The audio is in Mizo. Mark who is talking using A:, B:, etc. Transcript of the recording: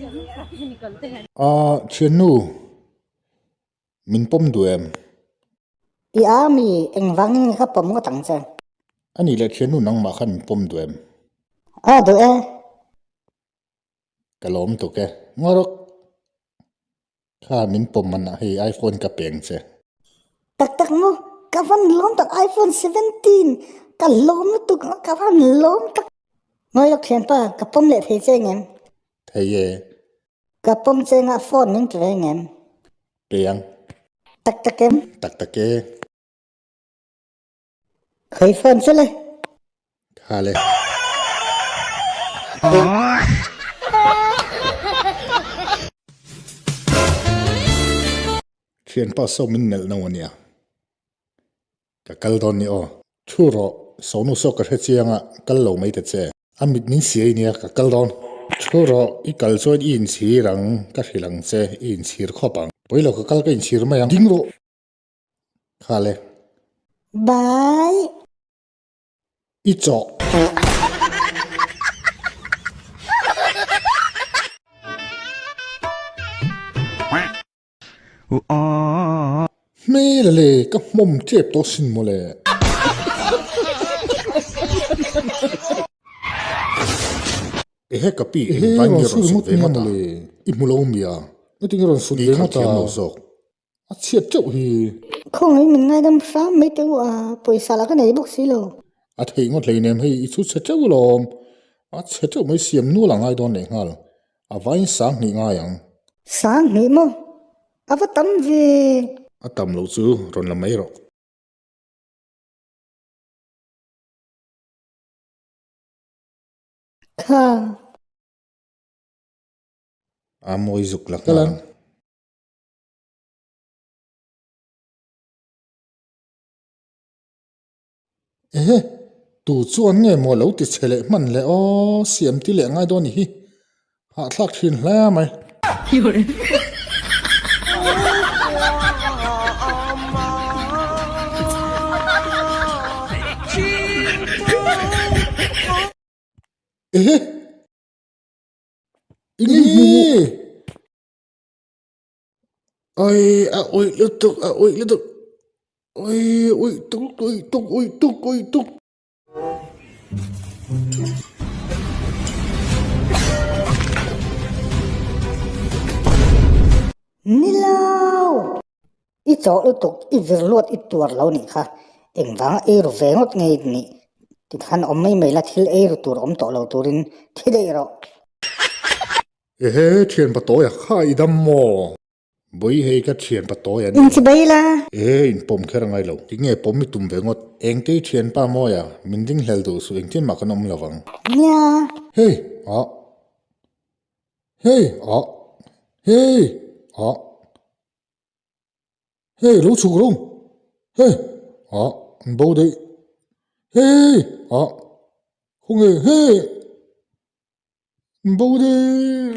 A: A thiannu, min pawm duh em?
B: I a mi, engvangin nge ka pawm ngawt ang che?
A: A nih leh thiannu nangmah khan min pawm duh em?
B: A duh e.
A: Ka lawm tuk e. Ngawrok! Kha min pawm man ah hei iPhone ka peng che.
B: Tak tak maw? Ka van lawm tak iPhone 17 ka lawm lutuk ka van lawm tak. Ngawi lawk thianpa ka pawm leh thei che ngem?
A: Thei e.
B: Ka pawm che nga phone min pe ve ngem?
A: Pe ang.
B: Tak tak em?
A: Tak tak e.
B: Khawi phone chu le.
A: Kha le. Thianpa saw min melh no ania. Ka kal dawn ni aw. Thu rawh, sawnu saw ka hre chiang a, kal lo mai ta che. A mit min siai nia, ka kal dawn. Thu rawh, i kal chuan i inchhir ang, ka hrilh ang che, i inchhir khawp ang. Pawi lo ka kal ka inchhir mai ang. Ding rawh. Kha le.
B: Bye.
A: I chawh. Hmel le ka hmawm tep tawh sin mawle. Ehe ka pi eng vai nge rawn sut ve ngawt a? I hmu lo mia. Engtin nge rawn sut ve ngawt a? A chhiat teuh hi.
B: Khawngaih min ngaidam hram mai teh u a, pawisa lah ka nei bawk si lo.
A: A theih ngawt hleinem hei i chu chhe teuh lawm. A chhe teuh mai siam nual a ngai dawn leh nghal. A vain sang hnih ngai ang.
B: Sang hnih maw? A va tam ve.
A: A tam loh chu rawn la mai rawh.
B: Kha.
A: A mawi zuk la nghal ang. Ehe, tu chuan nge maw lo ti che leh hman le aw, siam ti leh ngai dawn i hi, hahthlak thin hle mai. Ehe, eng nge? Oi a uih lutuk a uih lutuk oi uih tuk uih tuk uih tuk uih tuk.
B: Ni lo! I chawh lutuk i vir luat i tuar lo nih kha engvanga ei ru ve ngawt nge i nih tikhan awm mai mai la thil ei ru tur awm tawh lo turin thi daih rawh.
A: Ehe, thian patawi a kha i dam maw? Bawi hei ka thian patawi a ni.
B: Inchibei la.
A: Ehe, inpawm kher a ngai lo. Tinge pawm i tum ve ngawt? Engte i thianpa mawi a, min ring hlel duh suh engtin mah kan awm lo vang.
B: Nia.
A: Hei, ah. Hei, ah. Hei, ah. Hei, lo chhuk rawh. Hei, ah, an bo daih. Hei, ah. Khawnge, hei. Bo daih.